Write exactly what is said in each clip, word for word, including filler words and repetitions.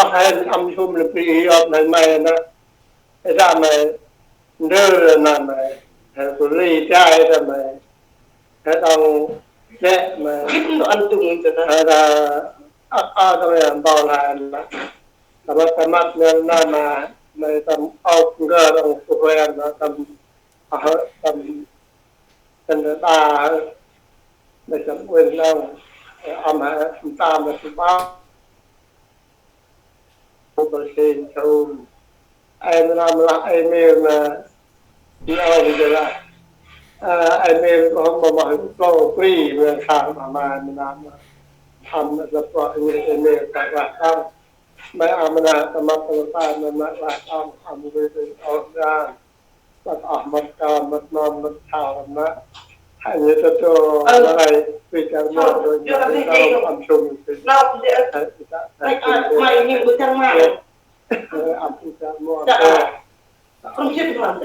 Hên ăn sum lĕ bri i ôp hên may nă. Ê ta may ndơ nă may. Hên kô li chai ta may. Hên đŏng lĕ may. Gĭt nô ăn tung ta nă. Hên ta ăk ăk ta may ăn tâl hên nă. Tâm măt tâm măt nơ nă may. May tâm ôk ngơ đŏng kô hên nă tâm ăh tâm tâm ta ta may tâm uên đŏng. Ê, ăn hên tâm ta may tâm ƀă. Ƀơ sên sum. Ê, mơ nơm lah, ê, mir ma. Nơm jêh lah. Ê, mir ma, ma, ma, tlô bri, ma, sa, ma, ma, mơ nơm. Ăn, sa, pô, ê, mir, ta, lah, tâm. May, a, mơ nơm, tâm, tâm, tâm, ma, ma, lah, tâm, ăn, mir, tlô, ya. Mât ah, mât ka, mât non, mât thao, mât. Hên ñu ta cho, ơ, ma lay, pi char mo, ơ, rồi, ñu ta cho, ăn sum, pi. Nau, ơ. Hên, ita, ơ, ơ, may, ñu bu chang ma. Ơ, ăn pi char mo, ơ. Không chết mà.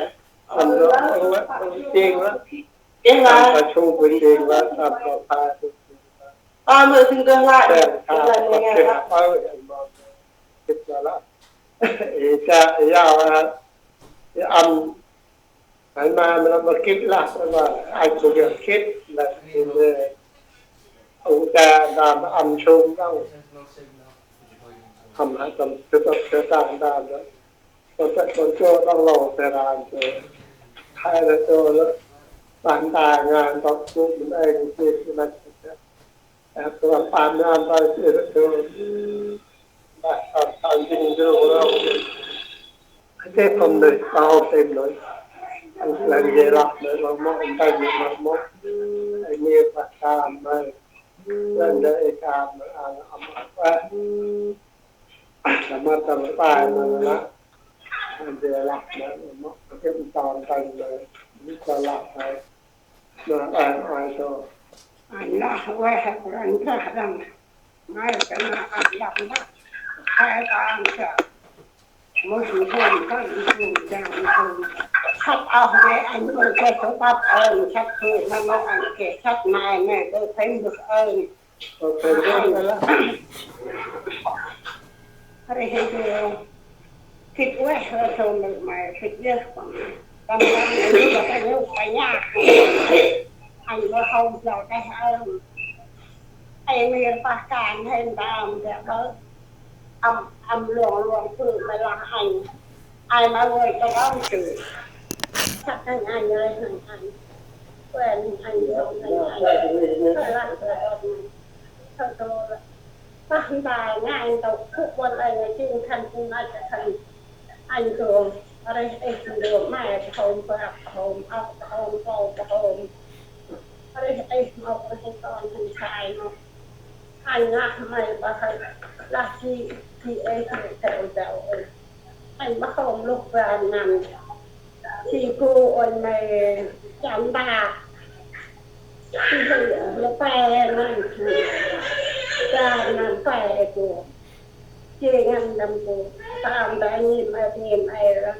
Ăn đó, ơ, ơ, tiên đó. Tiên là. Ăn ta sum, pi tiên đó, ăn ta pha, pi tiên đó. Ơ, mơ, dâng, dâng lại. Dâng lại, mơ, nghe. Ơ, ăn, ơ, ơ, ăn, Hên ma, ma, ma gĭt lah, ma, ăn bu gĭt lah, ê, ung ta, ta, ăn sum đŏng. Hăm, hăm, tâm, tâm, tâm, tâm, tâm, tâm, tâm, tâm, tâm, đŏng lŏ, ta, ta, ta, hai là cho, ta, ta, ngan, tâm, sum, ê, gĭt lah, Ơ, kơt păng nơm ta sĭt tu. Bah, ta, ta, jing jrô rŏng. Kơt păng nơh, ta hŏ tĭm nơh. Ăn lăng jê lah nơh, lah mŏ, ăn ta jê lah mŏ. Ê, nê, bah, ta, nơh. Lăng jê, ê, ta, nơh, ăn, ăn, ăn, ăn. Lah mŏ, ta, ta, nơh, nơh. Ăn jê lah nơh, lah mŏ. Kơt păng ta, ta, nơh. Nê, ta, lah, nơh. Nơh, ăn, ăn, ăn. Ăn lah, ueh, ăn lah, ăn. May ta nă ăn lăp nă. Khay ta ăn sa. Mâu hăng hên ta ăn hên ta ăn hên. Săp oh may ăn bơ kê săp ăp ơn, săp tu nă mâu ăn kê săp may may bơ phên bơ ơn. Bơ phên bơ ơn. Rê hê dê. Gĭt ueh, ơ, sôm may gĭt yơh. Tâm tâm ăn bơ kê yơh, kê nhă. Ăn bơ hông jao têh ơn. Ê, mir pah kan hên ta ăn dê bơ. Ăn, ăn luông luông pư may lah ăn. Ai ma ngơi ta đón chữ. Chắc hên ăn, ơi, hên ăn. Quen hên ăn, luông hên ăn. Thôi lah, thôi lah. Thôi, thôi lah. Pah ta ngơi tao khúc ƀon ăn, chim khăn, chim ai, khăn. Ăn tuông. Rê, ê, tuông, may, hôm, hôm, ốc, hôm, hôm, hôm. Rê, ê, mâu, rê, ton, hên sai, mâu. Ăn lah may bah, lah si, si ê, si teo teo ê. Ăn bah hôm lôh ba năm. Si ku ăn may chăm ba. Si hê lôh pe năm. Ba năm pe ku. Chê ngăn đâm cô, ta ăn ta nhịn ai, nhịn ai lắm.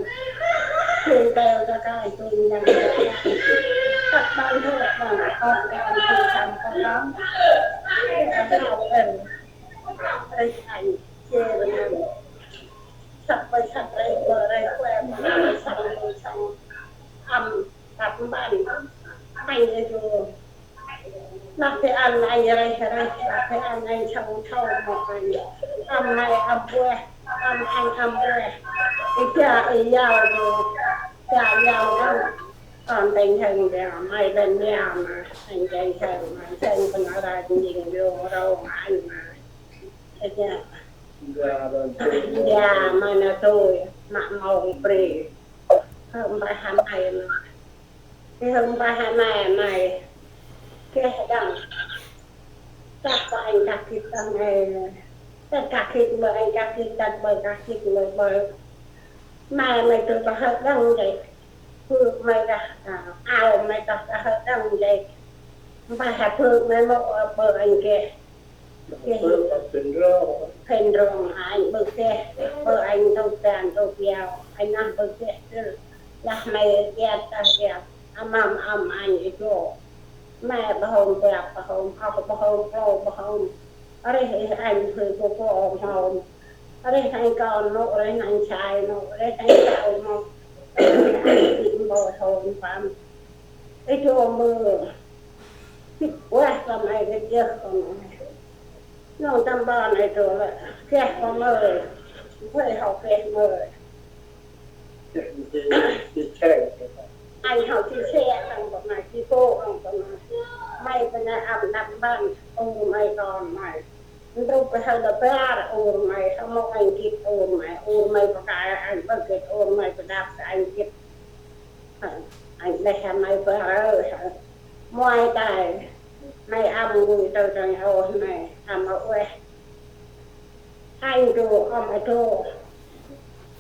Chê teo ta cai, chê ngăn ta cai. Cắt bán thuốc bằng, con ta ăn chê chăm con lắm. Chê ăn hao ơn. Ơi, anh, chê với ngăn. Sắp với sắp, ơi, bơ, ơi, quê, bơ, ơi, sông, ơi, sông. Ăn, cắt bán. Anh, ơi, cô. Lah tê ăn anh rêh rêh, lah tê ăn anh sông sông mâu anh. Ăn may ăn bueh, ăn anh ăn bueh. Ê cha ê yao đô, cha yao đô. Ăn tênh hên đê, may bên nhà mà, anh tênh hên, anh tênh bên ở đây cũng nhìn vô đâu mà anh mà. Ê cha. Dạ, may nă tui, mă mông pri. Hôm ba hăm ai mà. Ê, hôm ba hăm ai may. Keh đăng. Tăk ba anh tăk gĭt đăng ê. Tăk tăk gĭt mơ anh tăk gĭt, tăk mơ tăk gĭt mơ mơ. May may tui ba hơ̆ đăng dê. Phước may đăng, à, ao may tui ba hơ̆ đăng dê. Ba hă phước may mâu, ơ, bơ anh keh. Phên rong, anh bơ keh, bơ anh tâu tan tâu biao, anh ăn bơ keh tơl. Lah may iăt ta iăt, âm âm âm anh i dô. May ba hôm biao ba hôm, ơ ba hôm, ơ ba hôm. Rêh ih anh phên kô kô hôm hôm. Rêh hên kon mâu, rêh hên sai mâu, rêh hên sau mâu. Rêh hên ăn jê̆ mpôl hôn păng. Ê chô mơ. Sĭt ueh păng ê gĭt yơh păng ê. Nông tâm ban ê chô lĕ. Geh păng mơ. Huê hŏ geh mơ. Anh hŏ chia sẻ păng păng may, chia sẻ păng păng may. May păng ê ăn tâm ban. Ur may kon may. Ndrôk kơ hơi đa bar ur may, hŏ mâu anh gĭt ur may, ur may păng kơi anh bơh gĭt, ur may păng đăp kơ anh gĭt. Anh đeh hê may bar ơ, muay tay, may ăn gui tơ tơ ôh may, ăn mâu ueh. Anh du, ăn mâu du.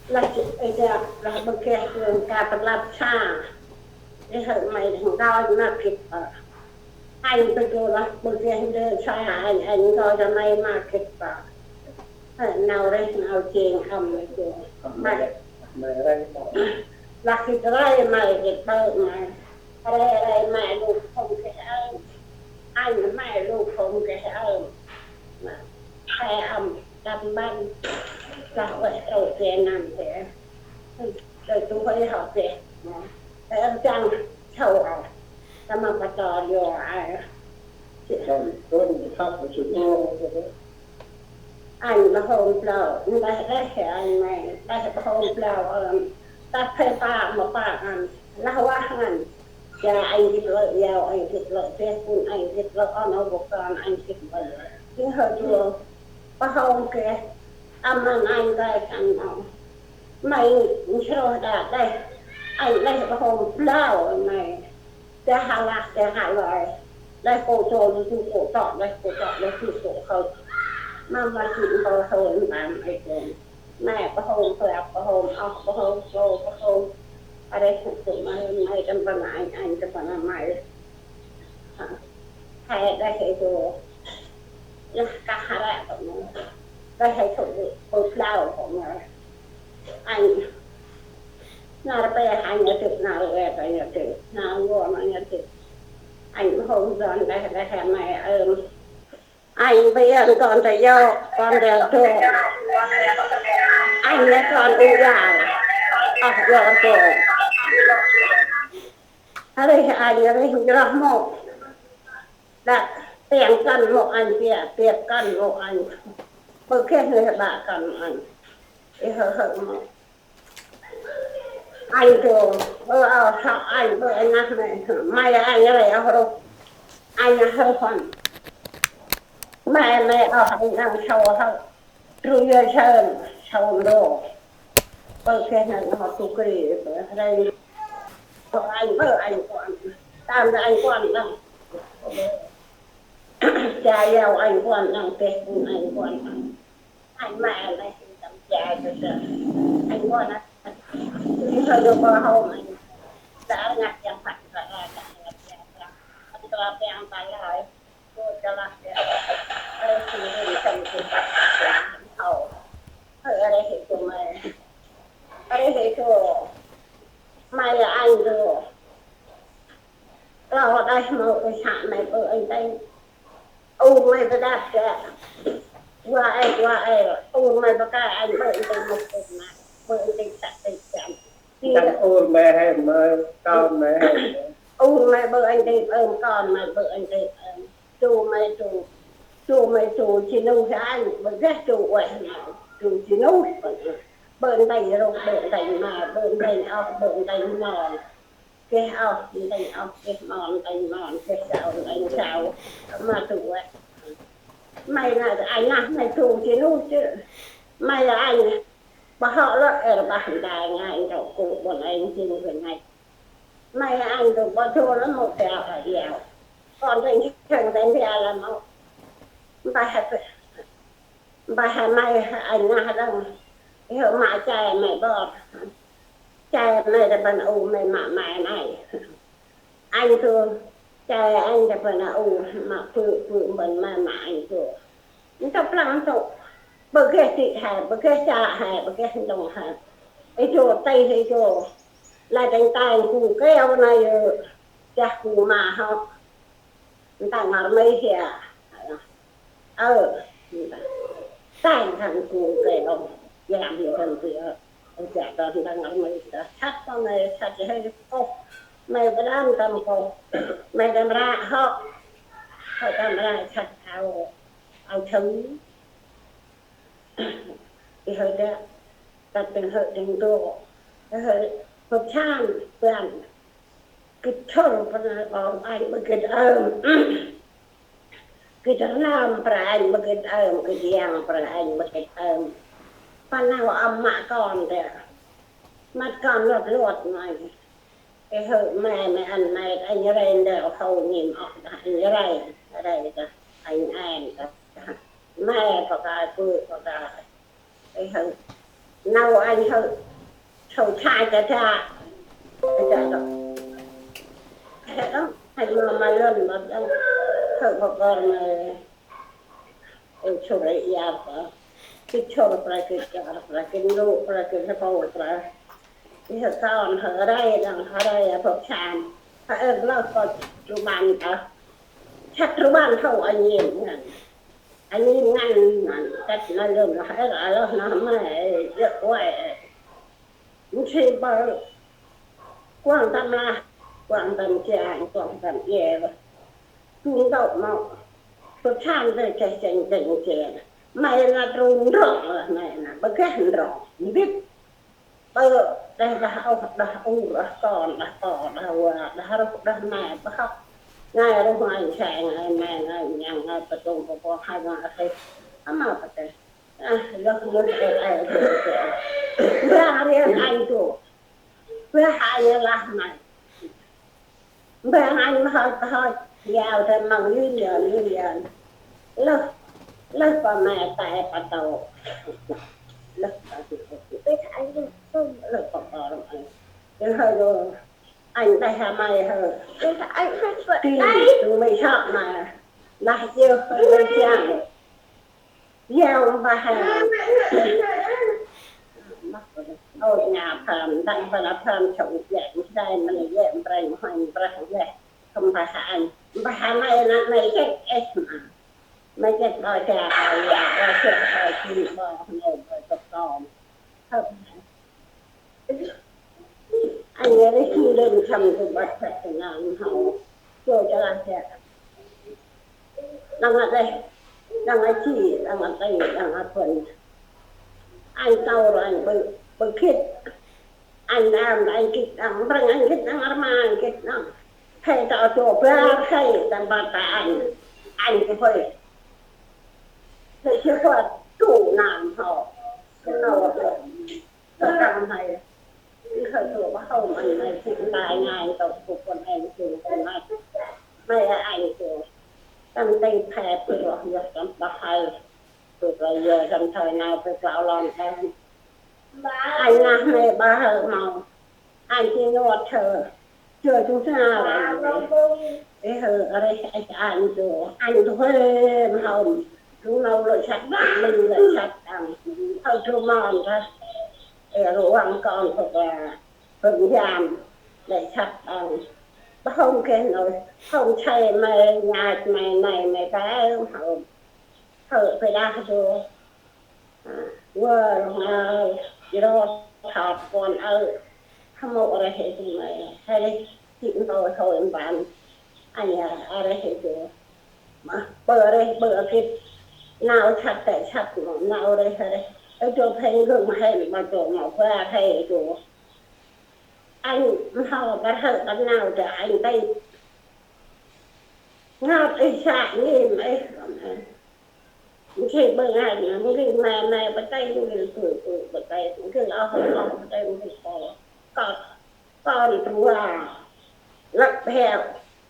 Lah, ê, lah bơh geh kơ ka păng lăp sa. Ê hơi may đăng đo ma gĭt ơ. Anh bơh du lah bơh geh ndơ sa, anh, anh ngơi ta may ma gĭt păng. Hơi nau rêh nau jêng ăn may du. May. Lah gĭt rai may gĭt bơh may. Rai rai may lu khôm geh ơm. Anh may lu khôm geh ơm. Hơi ăn tâm ban. Lah ueh trôk geh năm geh. Rồi tu hơi hŏ geh. Hơi ăn chăng sâu ơ. Ta ma pa to yo ai. Anh ma hôm plao, đeh đeh anh may, đeh hôm plao ơm. Ta phê pa ma pa ăn, lah ueh ăn. Cha anh gĭt lơ yau, anh gĭt lơ têh pun, anh gĭt lơ ăn ôh bôk kon, anh gĭt lơ. Jêng hơi du, pa hôm geh, ăn ăn anh gay ăn mâu. May nsrôyh đă đeh, anh đeh pa hôm plao may. Tê ha lah, tê ha lơi. Đeh kô̆ tô̆, đeh kô̆ tô̆, đeh kô̆ tô̆, đeh kô̆ tô̆ hơi. Ma ma jê̆ mpôl hôn păng ê chô. May pa hôm, pa ăp pa hôm, ôh pa hôm, sâu pa hôm. Rêh hên tŭ may, may tâm ban anh, anh tâm ban may. Hơi đeh hê chô. Lah kah ră tŭ may. Đeh hê chô, bơh plao tŭ may. Anh. Nar pe hanh nhật thực, nar pe ta nhật thực, nar ngô na nhật thực. Anh hôm don đeh đeh may ơm. Anh bây giờ con ta yo, con ta yo. Anh là con u già. Ơ, yo con. Hơi anh, hơi rah mô. Đă, tiêng kăn mô anh, tiêng, tiêng kăn mô anh. Bơh geh nê bă kăn anh. Ê hơi hơi mô. Anh du, ơ, ơ, hŏ anh, bơh anh ngah may, may anh rê ơ rô. Anh ngah rô hŏn. May, may, ơ, anh ngah sâu hŏ. Tru yơ sơn, sâu ndô. Bơh geh nê hŏ tu kri, bơh rê. Ơ, anh, bơh anh kuan. Tam da anh kuan đăng. Cha yau anh kuan đăng, têh pun anh kuan đăng. Anh mẹ anh, anh tâm cha cho cha. Anh quan anh. Tôi hơi được qua hôn anh. Đã ngặt yang phạt ra ra, đã ngặt yang phạt. Anh qua pe ăn ta lai. Tôi cho là pe. Hơi thì mình tâm thì phạt. Hầu. Hơi ở đây thì tụi mày. Ở đây thì tụi mày là anh rồi. Tao ở đây mà cái xã này ở anh đây. Ur may pa đăp kơ. Wa ê, wa ê. Ur may pa kơi anh, bơh anh têng mâu têng ma. Bơh anh têng săk têng săn. Tăm ur may he mơ, kon may he mơ. Ur may bơh anh têng ơm, kon may bơh anh têng ơm. Chu may chu. Chu may chu, chi nu he anh, bơh geh chu ueh may. Chu chi nu. Bơh anh têng rôk, bơh anh têng ma, bơh anh têng ôh, bơh anh têng mon. Geh ôh, ntĭnh ôh, geh mon, ntĭnh mon, geh sau, ntĭnh sau. Ma tu ueh. May na, anh na, may tu chi nu chơ. May là anh. Bơh hŏ lơ, ê, bơh nda ngai, ndrŏ kô̆ ƀon anh jêng kơ ngai. May là anh tu bơh chô lơ mâu teo hă yao. Kon ntĭnh chăng ntĭnh bia lơ mâu. Bơh hă. Bơh hă may anh ngah đăng. Yơ mă che may ƀon. Che may ta bơh u may mă may may. Anh tu che anh ta bơh u mă pư pư bơh may mă anh tu. Ntŭk plăng ntŭk. Bơh geh ti he, bơh geh cha he, bơh geh ntŭng he. Ê chô tây ê chô. Lai têng têng ku keo na yơ. Chah ku ma hŏ. Ntang ngar mê hia. Ơ, ntang. Tang hăn ku kê ôh, yam yơh hăn ku yơh. Ơ, jă đŏng đăng ăn mê ta săt ta mê săt hơi ôh. Mê ba đăm tâm kôh. Mê đăm ră hŏ. Hơi đăm ră săt ao, ao chư. I hơi đă, ta tĭng hơi đĭng đô. Hơi hôp cham, băn. Gĭt chŭr prăng ôm anh mơ gĭt ơm. Gĭt rnơm prăng anh mơ gĭt ơm, gĭt yang prăng anh mơ gĭt ơm. Păng nau ơm mă kon đê. Măt kon luăt luăt mơi. Ê hơi mê, mê ăn mê, anh rê ndơ hâu nhim ôh đah, anh rê, rê đah, anh em đah. Mê pă kơi, pư pă kơi. Ê hơi. Nau anh hơi. Sâu chai ta ta. Ta ta. Hơi ôh, hơi ma ma lơn ma lơn. Hơi pă kơi mê. Ê, suri ia pă. Gĭt chŭr prăng, gĭt char prăng, gĭt ndu prăng, gĭt rpô prăng. Ê hơi kon, hơi rê đăng, hơi rê a pơk cham. Hơi ơk lơh kơ tru ƀăn ta. Săt tru ƀăn hâu anh nhim ngăn. Anh nhim ngăn, ngăn. Săt na lơn na hơi rê lơh na mê, yơk uê. Msi bơ. Kuăng tâm lah, kuăng tâm chiang, kuăng tâm iê. Tung dôk mâu. Tŭ chan tê cheh cheng cheng cheng. Mê na tru ndrŏng lah mê na, bơ geh ndrŏng. Ndĭt. Bơ, đah đah ôh, đah u, đah kon, đah to, đah wa, đah ruh, đah mê, bơ hŏk. Ngai ruh, ngai cheng, ngai mê, ngai nhang, ngai pơtung, pơkuang, hai ngai rhêh. Ama pơtê. Ah, lơh lơh ê ê ê ê. Mbang rian anh tu. Mbang anh lah mê. Mbang anh mhơi mhơi. Yau ta măng lưn yơn lưn yơn. Lơh lơh pă mê tay pă tô. Lơh pă mê. Lơh pă mê. Lơh pă mê. Lơh pă mê. Anh đah hơ mê hơ. Tĭng tui mê sŏk ma. Lah yơh mê siăng. Yơh mbah hơ. Ôi, ngă pham, đăng pham, pham chông jek, msai mê jek, mpreng hoanh, mpreng jek. Kơm mbah hơ anh. Mbah hơ mê na mê jek, ê ma. Mê jek đòi cha, đòi ya, đòi sek, đòi chi, đòi hơ, đòi tôk tôm. Hơ. Anh rê khi lên khăm tu băt săt tơ ngan hâu. Chô chơ lah chơ. Đăng a đeh, đăng a chi, đăng a tê, đăng a thuần. Anh tâu rồi anh bơ, bơ khít. Anh đam, anh khít đăng, brăng anh khít đăng, arma anh khít đăng. Thầy tao chô bla thầy, đăng băt ta anh. Anh kơ phơi. Thầy chưa có tụ nàn hâu. Tao Tơ kăng mhe, khơi tŭ bah hâu mhe, mhe chih tai ngai tŭ kŭp kon en chih kon ngai. Mhe anh tŭ. Tâm tê phe tŭ roh yơh tâm bah hâu. Tŭ roh yơh tâm thoi nau tŭ klau lon en. Anh ngah mhe bah hâu mâu. Anh chih nuăt thơ. Chơ tu sa. Ê hơ, a rê, ê, anh tu, anh tu huê, mhâm. Tu nau lơi săt đăng, linh lơi săt đăng. Hơ tu mon ta. Ê, ruang kon, hơ, hơ, hơ, yam, lơi săt đăng. Bah hông kê nau, hông chê mê, nhach mê, mê, mê, ta, hơ, hơ, pê đah tu. Wơ rong a, jro thap kon ơ. Hmô rê hê tu mê, hê rê, ti ntô hôi mban. Anh a, a rê hê tu. Ma, bơ rê, bơ kit. Nau săt tê săt mô, nau rê hê rê. Ơ tu phê ngưng hên, ma tu mô, bơ hê tu. Anh mhô, bơ hơ, bơ nau tê, anh tê. Ngăt ih sa ngim ih. Nchih bưng ai nă, nchih me me bơtê, nchih pư pư bơtê, nchih oh oh bơtê, nchih ko. Kon, kon trua. Lăp heo.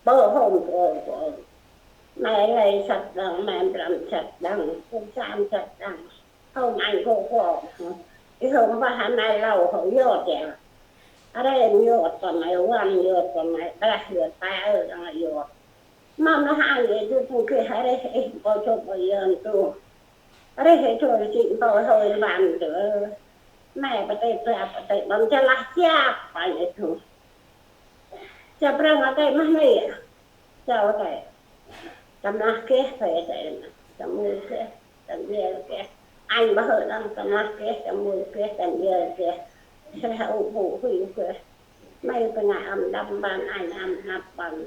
Bơ hôm bơ bơ. Me lei săt đăng, me mprăm săt đăng, kum sam săt đăng. Hôm anh ko ko. Ih hôm bah hăn ai lau hô yot ya. Are yot ta me, wan yot ta me, brah yot ta ơ đăng yot. Mâm lah hăn ê tu tu kê hă rêh ê, bơ chôp bơ yơn tu. Rêh ê tu rêh chih ntô hôi mban tu. Mê bơtê bra bơtê bơm chă lah chă pă ê tu. Chă prăng a tê mah nê. Chă a tê. Tâm nah kê, pê tê. Tâm ngu kê. Tâm biel kê. Anh bơh hơi đăng tâm mah geh, tâm mui geh, tâm ia geh. Sreh u bu hui geh. May păng ngă âm đâm ƀăng, anh âm đâm ƀăng.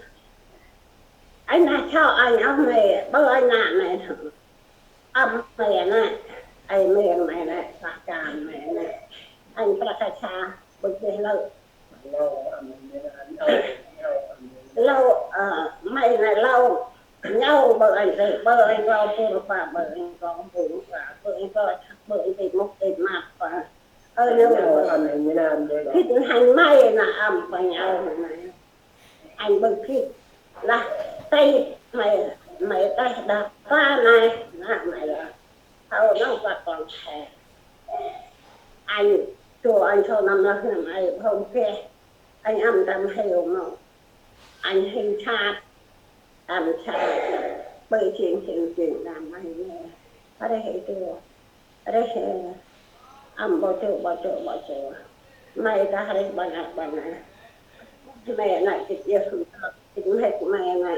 Anh na cho anh âm may, bơ anh ngă may. Âm may na, anh may may na, pah kan may na. Anh prakasa, bơ geh lơ. Lơ, may na lơ. Nhau bơ anh rê, bơ anh rau pur pa, bơ anh rau pur pa, bơ anh rau, bơ anh tê muk tê map pa. Ơ, nhau bơ. Khit hăn may na âm pa nhau na. Anh bơ khit lah tê may, may tê đa pa na, na may lah. Thâu nông pa kon he. Anh, chùa anh thâu năm lah năm ay hôm kê. Anh âm tâm heo mô. Anh heo sat. Tâm sat. Bơi chêng heo chêng tâm anh nê. Rê hê chùa. Rê hê. Âm bơ chùa, bơ chùa, bơ chùa. May ta rê bơ na, bơ na. May na chit yơh. Chit may, may na.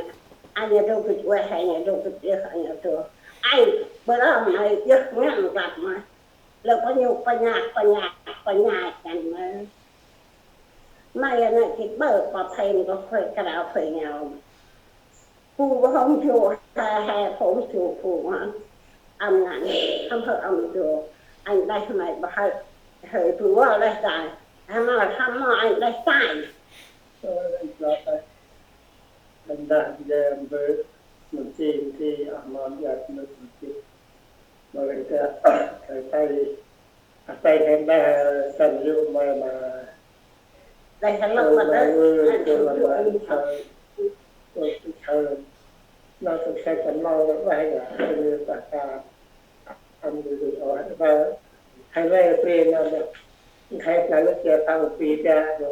Anh ya dô chit ueh, anh ya dô chit yơh, anh ya dô. Anh, bơ na may yơh ngăn găp may. Lơ pa nhuk, pa nhak, pa nhak, pa nhak ngăn may. May ya na chit bơ, pa phên kơ khuê krao phê nhau. Phu bơ hông chô, he, he, phông chô phu ngăn. Âm ngăn, âm hơi âm chô. Anh đeh may bơ hơi, hơi phu bơ đeh tai. Hăm mơ, hăm mơ anh đeh tai. Ơ, anh đeh tai. Anh đeh tai, bơ, mân chi, mân chi, ah, mân ya, mân chi. Bơ, anh đeh, tai, tai. Atay khen đa, khen yŭ may ma. Đa khen lŭk ma đa. Ơ, khen lŭk ma đa. Ơ, khen. Nau tŭk sai khen mau đa, đa ya, khen yŭ ta ka. Ăn yŭ yŭ, ơ, đa. Khen đa pri na đa. Khen đa lŭk ya tang pi đa đa.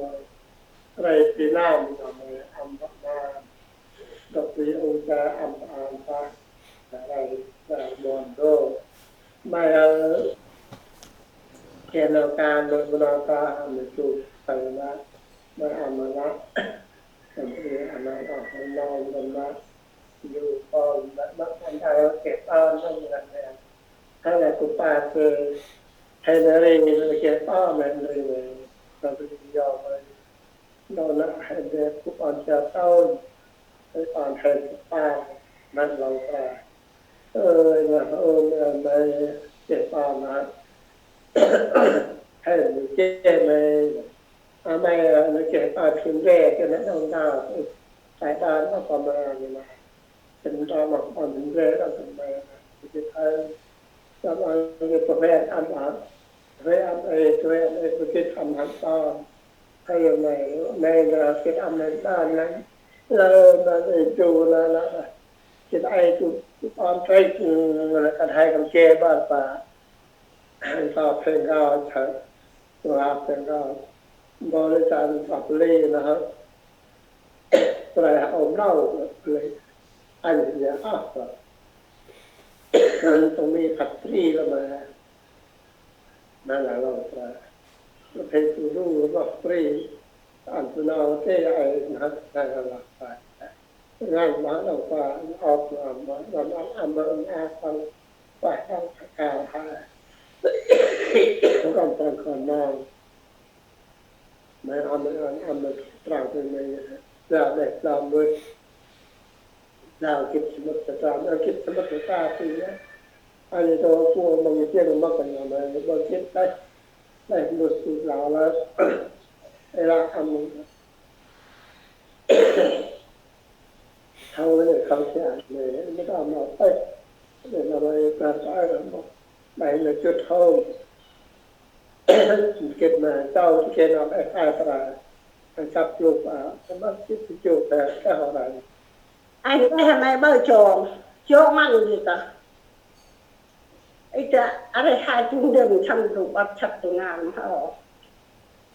Đa pri na đa, đa may ăn đa ma. Dôk ti ung ta, ăn ta, ăn ta, ta rai, ta rai muôn đô. May, ơ, kê nau ta, nau, nau ta, ăn tu, ta na, may ăn ma na, ăn ti, ăn na, ăn na, ăn na, yu, pon, na, na, ăn ta, kê ta, na, na, na. Ăn na, tu pa, kê, hay na ri, kê ta, may ri, may, ta ri, yo, may. Nau nă he de kŭ ăn cha tâu, he ăn he pa, nă lau pra. Ơ, nă ôm, ơ, may, chê pa nă. He mu chê may. A may, ơ, nă chê pa phim re, chê nă nau nau. Sai pa nă pa ma nă. Chăm ta ma pa phim re, nă pa ma nă. Chê pa. Tâm ăn, chê pa phim ăn ăn. Phim ăn, ê, phim ăn, ê, pa chê ăn ăn ta. Hay là may, may là cái âm này đa này, là, là để chu là, là, là. Cái ai chu, chu con trai chu là cái hai con chê ba ba. Anh ta phê ngao thật, là phê ngao. Đó là cái anh pháp lý là hả? Trai ôm nau, lý. Anh nhà áp rồi. Anh tụi mi thật lý là mà. Nă la lŏ pra. Nă phê tu lu lŏ pri. Ăn tu nau tê ai nă nă la lŏ pra. Ngăn ma lŏ pra, ôp ma ma, ma ma ma ma ma păng. Pa păng pa ka ha. Kông păng kon nau. May ăn, may ăn, ăn, may trao tê may. Trao đeh, trao mưch. Trao gĭt samƀŭt ta, trao gĭt samƀŭt ta tê ya. Ai tô kua măng chiêng măng kơ nhà may, bơ gĭt đeh. Đeh mưch tu trao lơ. Ê la ăn. Thâu lơ khâu sia may, may ta mâo tê. May ta mâo ta ta mâo. May may chut hôm. Gĭt ma tâu gĭt nau ê ai pra. Ai săp chuk a, ma gĭt chuk a, ka hŏ rai. Anh ê may bơ chong, chong măng đi ta. Ê ta, a rê hai chung đêm chăm tu băt săp tu ngam hŏ.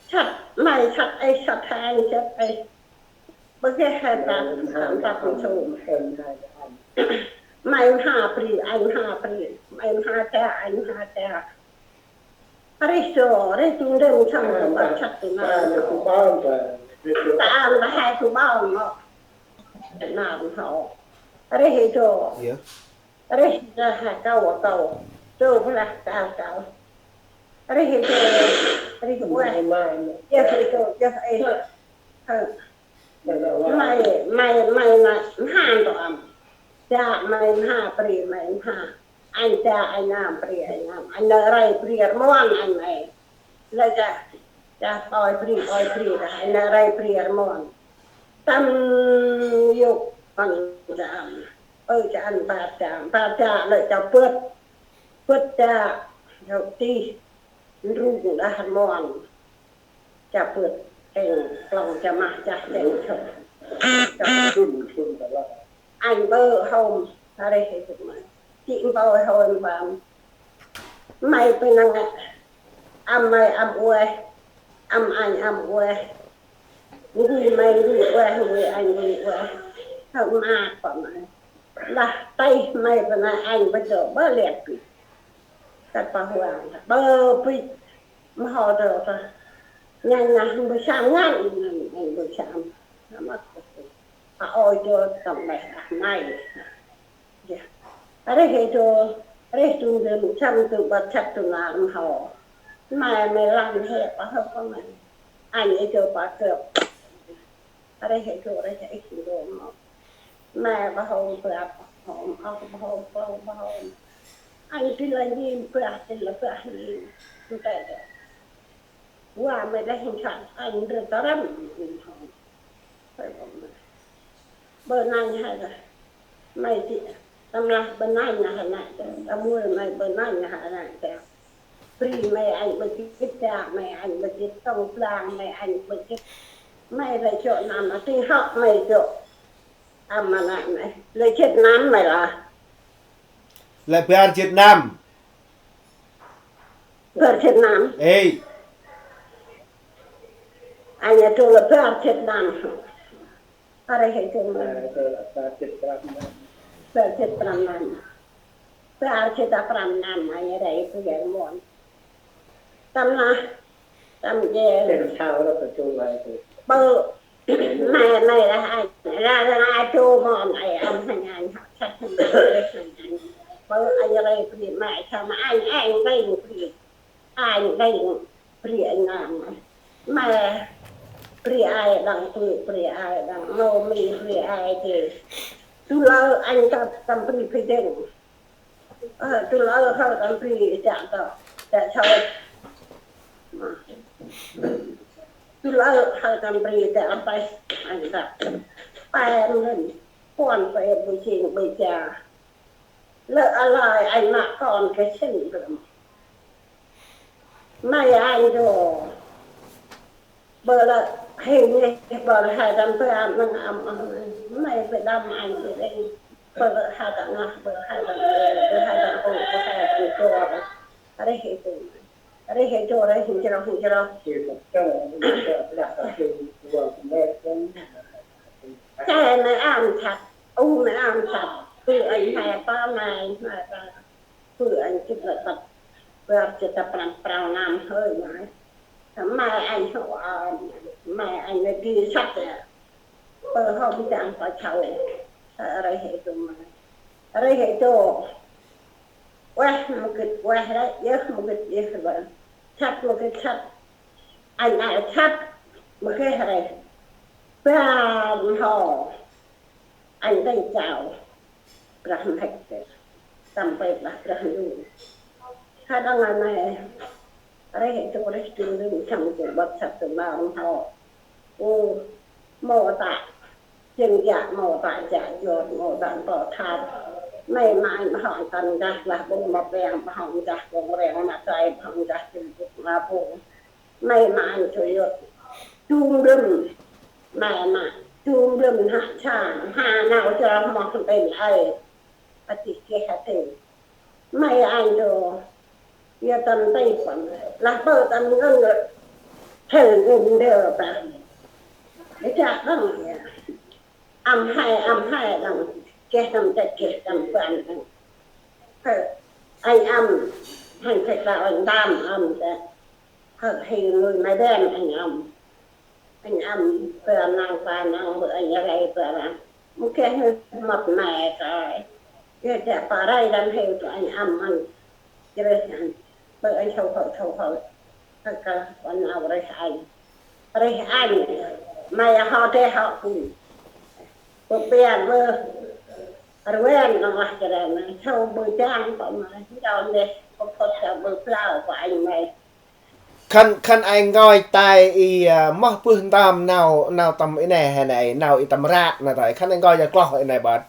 Săp, may săp ê, săp hai, săp ê. Bơ geh hai băt, săp băt sum. May mha pri, anh mha pri. May mha cha, anh mha cha. Rê so, rê tu ndem chăm tu băt săp tu na. Ta ăn ba hai tu bao no. Na hŏ. Rê he so. Rê he ha kau kau. Tơ blah kal kal. Rêh ê tơ, rêh ueh. Mai, mai. Yơh ê tơ, yơh ê. Hơ. Mai, mai, mai na, mha ntô ăn. Dak mai mha, bri mai mha. Anh dak, anh nam, bri anh nam. Anh nơh rê bri rmuăn, anh mai. Lơi dak, dak ƀoi bri, ƀoi bri dah. Anh nơh rê bri rmuăn. Tâm yôk ăn dak ăn. Ơ, dak ăn bar dak, bar dak lơi dak bơt. Bơt dak, yôk tih, ndrung đah rmuăn. Dak bơt, kêng klŏng dak mah, dak kêng sŏk. Anh bơ hôm, rêh ê tơ mai. Jêng bơ hôm bơh. Mai bơh nâng, ăm mai ăm ueh, ăm anh ăm ueh. Ngui mai ngui ueh, ngui anh ngui ueh. Hôm ma pă mai. Lah têh mai bơh nâng anh bơ jŏ bơ liat bĭt. Kat pă huang, bơ bĭt. Mho dơ ta. Nhan nhan bơ sam ngan, nhan bơ sam. Nama kơ. A ôi dơ tâm bê ah mai. Yơh. Rêh ê dơ, rêh tŭ ndơ mŭ chăm tŭ băt chăt tŭ nar mho. Mai mai lăng he pă hơp pă mai. Anh ê dơ pă kơp. Rêh ê dơ, rêh ê dơ mho. Mai pă hôm, pă hôm, ơ pă hôm, pă hôm, pă hôm. Anh tin là nhìn pă, tin là pă nhìn. Tŭ tê dơ. Wa mai đah hên khăn, anh rơ ta răm. Bơ nanh hai dah. Mai ti, tâm lah bơ nanh hai nanh tê. Tâm mui mai bơ nanh hai nanh tê. Bri mai anh bơ jêt, dak mai anh bơ jêt, tông blang mai anh bơ jêt. Mai lơi jŏ năm, a, tĭng hŏk mai jŏ. Ăm ma nanh mai. Lơi jêt năm mai lah. Lơi bar jêt năm. Bar jêt năm. Ê. Anh a dô lơi bar jêt năm. Bar jêt năm. Bar jêt prăm năm. Bar jêt prăm năm. Bar jêt prăm năm, anh a rê bri rmuăn. Tâm lah, tâm jêng. Bơ, mai, mai lah anh, lah, lah, lah, dô mon, ai, ăm hên anh, hŏ, chăt hên anh, bơ, anh a rê bri, mai, chăm, anh, anh, bri, bri. Anh đêng bri anh nam. Mai bri ai đăng tu, bri ai đăng nô mi, bri ai ti. Tu lơ anh tâm, tâm bri bri đêng. Ơ, tu lơ hơi tâm bri chả tơ, chả sâu. Tu lơ hơi tâm bri chả pe, anh đăng. Pe ngân, kuan pe bu ching bu cha. Lơ a lai anh mă kon ke sĭn bơh. Mai anh dô. Bơ lơ hên nê, bơ lơ hai đăm bơh ăn nâng ăm ăm. Mai bơh đăm anh bơh đêng. Bơ lơ hai đăm ngah, bơ lơ hai đăm bơh, bơ lơ hai đăm bơh, bơ lơ hai đăm dô. Rêh ê tơ. Rêh ê dô, rêh hên jrô, hên jrô. Kê mai ăn chăt, u mai ăn chăt. Bư anh mai pa mai, mai pa. Bư anh chit lơ băt. Bơ chit ta prăm prao năm hơi mai. Mai anh hô, a, mai anh lơ di săk ya. Bơ hôm chang pa chau. Rêh ê dô mai. Rêh ê dô. Ueh, mâu gĭt ueh lĕ, yơh mâu gĭt yơh lĕ. Săk mâu gĭt săk. Anh a săk, mâu gĭt rêh. Ba mho. Anh đêng chau. Brah mhĭk tê. Tâm pe brah brah lu. Kha đăng a nê. Rêh ê dô rêh dô rêh chăm dô băt săk dô ma mho. Ô, mâu ta. Jêng jă mâu ta jă jot, mâu ta mpôl thap. May ma anh bơh hŏ tâm dah lah bông ma peng, bơh hŏ dah bông reng ma trai, bơh hŏ dah jêng bŭk ma bông. May ma anh sui yot. Dum lum. May ma. Dum lum hă sa. Hă nau chra moh ntĭm ay. Atih keh atih. May anh dô. Yơ tâm tây păng. Lah bơ tâm ngân. Thơ ngân đơ păng. Ê chak đăng yơ. Âm hai, âm hai đăng. Keh tâm tây, keh tâm păng đăng. Thơ. Anh âm. Anh thầy bảo anh đam âm tê. Thơ. Hên lui may đen anh âm. Anh âm bơ năng pa năng bơ anh rai bơ năng. Mâu geh mât mê kơi. Geh dak pa rai đăm hên tu anh âm ăn. Jreh anh. Bơ anh sâu hơ, sâu hơ. Hơ ka, wan nau reh anh. Reh anh. May hŏ deh hŏ ku. Bơ biar bơ. Ruen nau lah jreh may. Sâu bơ jang bơ may. Jao deh. Bơ phot sâu bơ blau bơ anh may. Khân, khân ay ngơi tay i, a, moh bơh ntơm nau, nau tâm i nê he nê, nau i tâm ră nê tay. Khân ay ngơi ya kloh i nê bơt.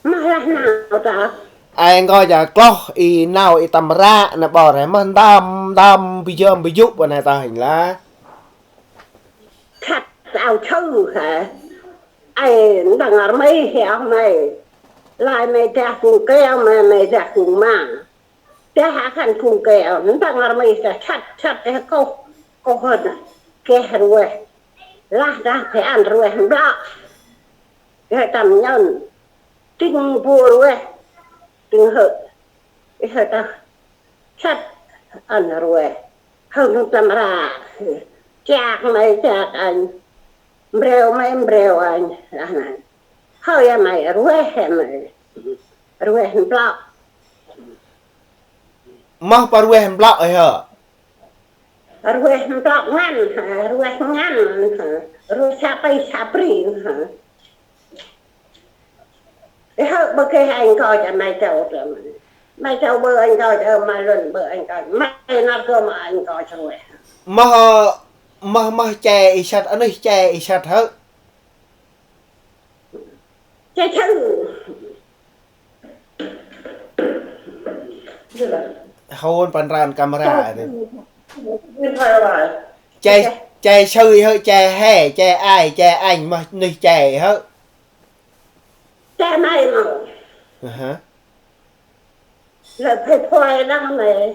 Mah lah nau ta. Ay ngơi ya kloh i nau i tâm ră nê bơr he, mah ntơm, ntơm bi jơm bi jŭp nê ta hên lah. Khăt ao chư he. Ay ndăng ar mi he oh may. Lai may dah kung keo may, may dah kung ma. Dah akan kung keo, ndăng ar mi dah chăt, chăt dah koh, koh hơn. Keh rueh. Lah dah phe ăn rueh mblŏ. Geh tâm nhơn. Tĭng bu rueh. Tĭng hơ. Ih hơ ta. Chăt ăn rueh. Hơ nung tâm ră. Chak may chak anh. Mbreo may mbreo anh. Lah nê. Hơ ya may rueh ya may. Rueh mblŏ. Moh pa rueh mblŏ hơ. Rueh mblŏ ngăn, ha, rueh ngăn, ha. Rueh sa pi sa bri, ha. Ê, hơ bơ kê anh coi cho may châu cho may. May châu bơ anh coi cho may luận bơ anh coi. May năr kơ mà anh coi cho rueh. Moh, moh, moh che i săt, anih che i săt hơ. Che chư. Hôn păn ran camera. Che, che sư hơ, che he, che ai, che anh, moh nih che hơ. Che may mâu. Aha. Lơ phe phoai đăng may.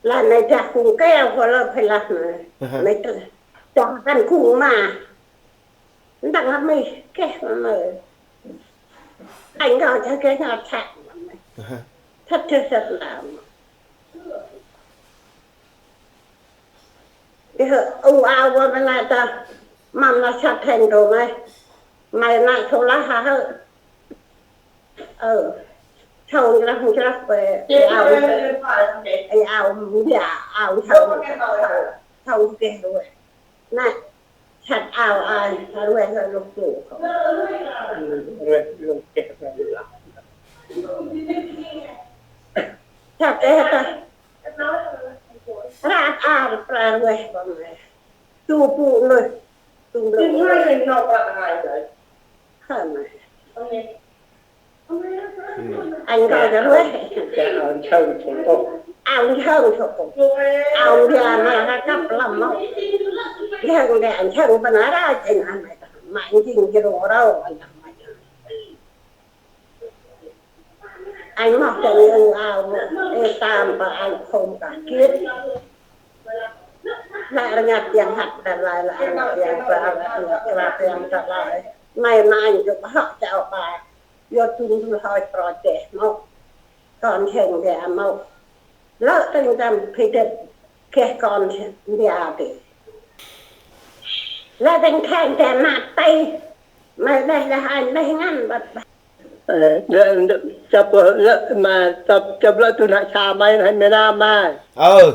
Lah may dah kung keo kơ lơ phe lah may. Aha. May dah, dah kăn kung ma. Ndăng may keh may. Anh ngơi cha keh ngơi cha. Aha. Thăt thăt thăt lah. Ê, hơ, u ao wa may nai ta. Mâm na săt hên đô may. May nai sâu lah ha hơ. Ơ. Sâu ngrah ngrah pe. Ê, ao. Ê, ao. Ê, ao. Sâu. Sâu keh đô. Nai. Săt ao ai. Rueh rueh lôk lôk. Rueh lôk keh rueh lôk. Săt ê ta. Rat ar pra rueh bang rueh. Tu pu lôh. Tu lôh. Hơ mai. Anh coi cho rueh. Ao chơn sô tô. Ao chơn sô tô. Ao dia na ha kap lam mo. Chơn dia chơn bana ra chơn an mai ta. Mai jing jero rau an ta mai. Anh mah chơn u ao mo. Ê tam pa anh khôm ka kiet. Lĕ rngat tiang hăt ta lai, lĕ rngat tiang pa, lĕ rngat tiang ta lai. Mai ma anh jôk hŏ chao pa. Yo tun du hoi pro teh mâu. Kon hên dia mâu. Lơ têng tâm phi têt keh kon dia tê. Lơ têng kheng dia mat tê. Mai đeh đeh anh đeh ngăn băt băt. Ê, lơ, lơ, chăp, lơ, ma, chăp, chăp lơ tu nă sa mai, hai mươi lăm mai. Ơ.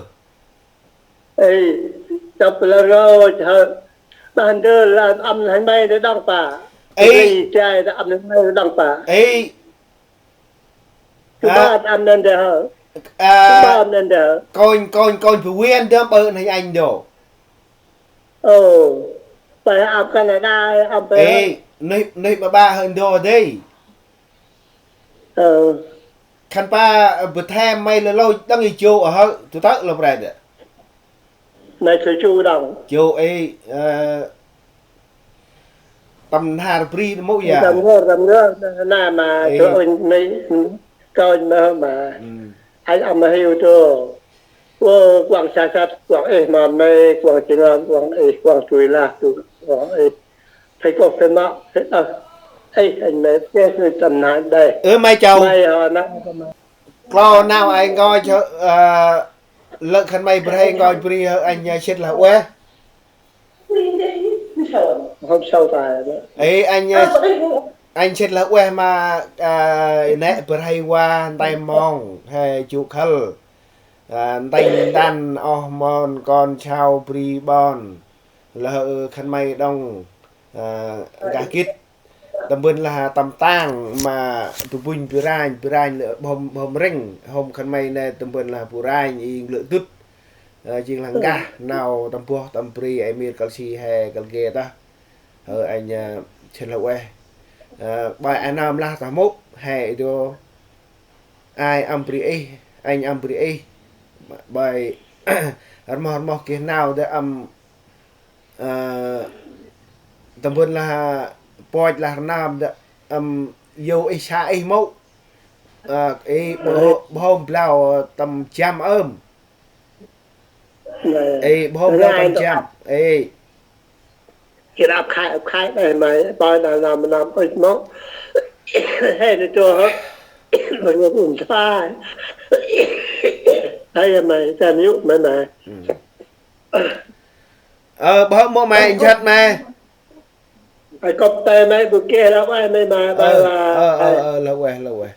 Ê, chăp lơ rô, chơ. Ban đơ lơ âm hai mươi đơ đăng pa. Ê. Ê, chai đơ âm hai mươi đơ đăng pa. Ê. Chơ hă? Ba âm nên đơ hơ. À, chơ ba âm nên đơ hơ. Kônh, kônh, kônh Phú Yên đơm ơ, nây anh đô. Ơ, pa âm Canada, âm pa. Ê, nây, nây ba ba hơ đô đê. Ơ. Khân pa, ơ, bơthe may lơ lôch đăng i jô, ơ, hơ, tu tơ̆ lơ pre đê. May tu chu đăng. Jô ê, ơ, tâm nhar bri mâu ya. Tâm nhar, tâm nhar, na, na, ma, ê. Tu ôn may, kônh ma, ma. Ừ. Anh âm hiu tu. Ơ, kuang sa sat, kuang ê, ma may, kuang chi ngam, kuang ê, kuang tui lah, tu, kuang ê. Phải có phải mạo, phải, ơ, ê, anh may, cái, cái tâm nhar đây. Ơ, may châu. May hơ na. Klo nau ai ngơi chơ, ơ, lơ khân may bre ngơi bri hơ anh, ơ, sĭt lah ueh. Hôm sau tài đó. Ê, anh, ơ, Anh sĭt lah ueh ma, a, nê bơh rhay wa ntai mong he jŏ khâl. A, ntĭnh ntăn oh mon kon sau bri ƀon. Lah, ơ, khân may đŏng, a, gah gĭt. Tâm bơh lah tâm tang ma bu bŭnh bu ranh, bu ranh lĕ bhom, bhom rĭng. Hôm khân may nê tâm bơh lah bu ranh i lĕ dŭt. A, jêng lah gah nau tâm boh tâm bri ê mir kăl si he kăl ge tah. Ơ, anh, a, sĭt lah ueh. A, bai a nơm lah tah mŭ, he i dô. Ai âm bri ih, anh âm bri ih. Bai rmoh rmoh geh nau dê âm, a, tâm bơh lah poch lah rnam dê âm yô ih sa ih mŭ. A, ê, bhô, bhô blau tâm jăm ơm. Ê, bhô blau tâm jăm. Ê. Kira ăp khai, ăp khai, ê, mày, bơi nà nà nà ơi mô. Hê, nê chô hơ. Mày ngô bùn thai. Ê, mày, chăm yŭ, mày, mày. Ơ, bơ mô mày, jhat mày. Ê, kôp tê mày, bu kê lah ueh, mày, mày, ơ, bơi ơ, ơ, ơ, lah ueh, lah ueh.